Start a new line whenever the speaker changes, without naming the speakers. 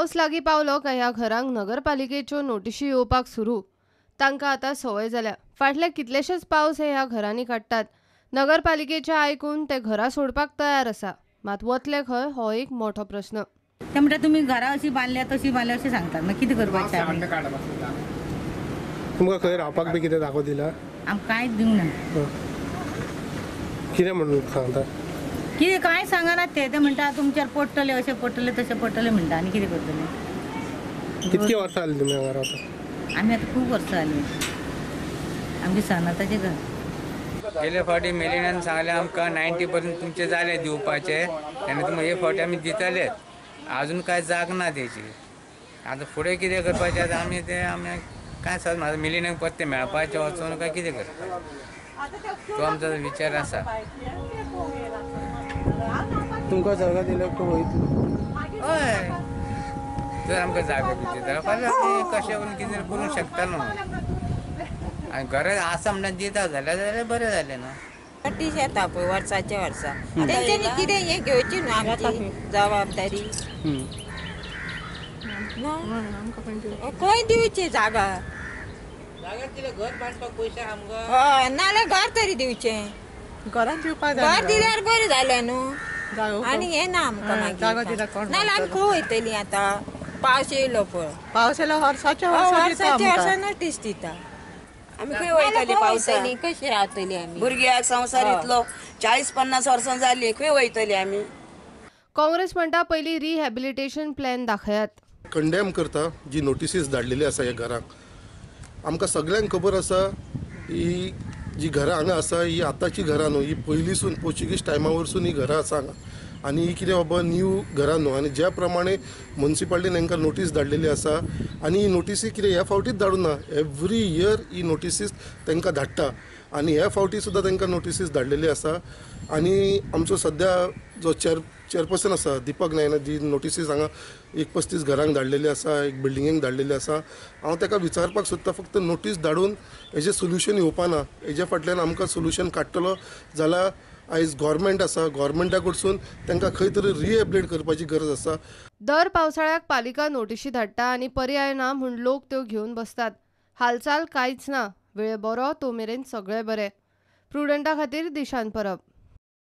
पावस लागीं पावलो काय ह्या घरांक नगरपालिकेच्यो नोटिशी येवपाक सुरू. तांकां आतां संवय जाल्या. फाटले कितलेशेच पावस हे ह्या घरांनी काडटात. नगरपालिकेचे आयकून ते घरां सोडपाक तयार आसा, मात वतले खंय हो एक मोठो प्रश्न.
ते म्हणटा तुमी घरां अशी बांदल्या तशी बांदल्या अशें सांगतात, मागीर कितें करपाचें?
तुमकां खंय रावपाक बी कितें दाखोव दिला?
आमकां कांयच दिवंक ना.
कितें म्हणून सांगता?
कितें कांय सांगना ते. ते म्हणटा तुमच्यार पडटले अशें पडटले तशें पडटले म्हणटा, आनी कितें करतले?
कितकी वर्सां जालीं तुमी हांगा रावता?
आमी आतां खूब वर्सां जालीं. आमचें सनाताचें घर.
गेले फावटी मेलिनान सांगलें आमकां 90% तुमचे जाले दिवपाचे, तेन्ना तुमी हे फावटी आमी दितलेच. अजून काय जाग ना तेची. आतां फुडें कितें करपाचें आतां आमी तें आमी काय सर म्हाका मिलिनाक परतें मेळपाचें वचून काय कितें करपाचें तो आमचो विचार आसा.
तुमकां जागा दिल्यार तूं वयतलो?
हय, जर आमकां जागा बी दिता फाल्यां आमी कशें करून कितें करूंक शकता न्हू. आनी गरज आसा म्हणल्यार दिता जाल्यार जाल्यार बरें जालें न्हू.
नोटीस येता पळय वर्साच्या वर्सा, तेंच्यांनी कितें हें घेवची न्हू आमची जबाबदारी. खंय दिवची जागा?
घर बांदपाक पयशे आमकां?
हय, नाल्यार घर तरी दिवचें.
घरान दिवपाक
घर दिल्यार बरें जालें न्हू. आनी हें ना आमकां मागीर, नाल्यार आमी खंय वयतलीं आतां? पावस येयलो पळय,
पावस येयलो वर्साच्या वर्सा
नोटीस दिता.
आमी खंय वयतली पावसांनी?
कशी रावतली आमी?
भुरग्याक संवसार इतलो 40-50 वर्सां जाली, खंय वयतली आमी?
काँग्रेस म्हणटा पयलीं रिहॅबिलिटेशन प्लॅन दाखयात.
कंडेम करता जी नोटिसीस धाडलेली आसा ह्या घरांक. आमकां सगळ्यांक खबर आसा ही जी घरां हांगा आसा ही आतांची घरां न्हू, ही पयलींसून पोर्चुगीज टायमा वरसून ही घरां आसा हांगा. आनी ही कितें बाबा न्यू घरां न्हू. आनी ज्या प्रमाणे मुन्सिपाल्टीन हांकां नोटीस धाडलेली आसा, आनी ही नोटिसी कितें ह्या फावटीच धाडूं ना, एवरी इयर ही नोटिसीस तांकां धाडटा. आनी ह्या फावटी सुद्दां तांकां नोटिसीस धाडलेली आसा. आनी आमचो सद्या जो चेअरपर्सन आसा दीपक नायना, जी नोटिसीस हांगा 35 घरांक धाडलेली आसा, एक बिल्डिंगेक धाडलेली आसा. हांव ताका विचारपाक सोदता, फक्त नोटीस धाडून हेजें सोल्युशन येवपा ना, हेज्या फाटल्यान आमकां सोल्युशन काडटलो जाल्यार आयज गव्हर्मेंट आसा, गव्हर्मेंटा कडसून तांकां खंय तरी रिहेबिलिटेट करपाची गरज आसा.
दर पावसाळ्याक पालिका नोटिशी धाडटा आनी पर्याय ना म्हूण लोक त्यो घेवन बसतात. हालचाल कांयच ना. वेळ बरो तो मेरेन सगळें बरें. प्रुडंटा खातीर दिशान परब.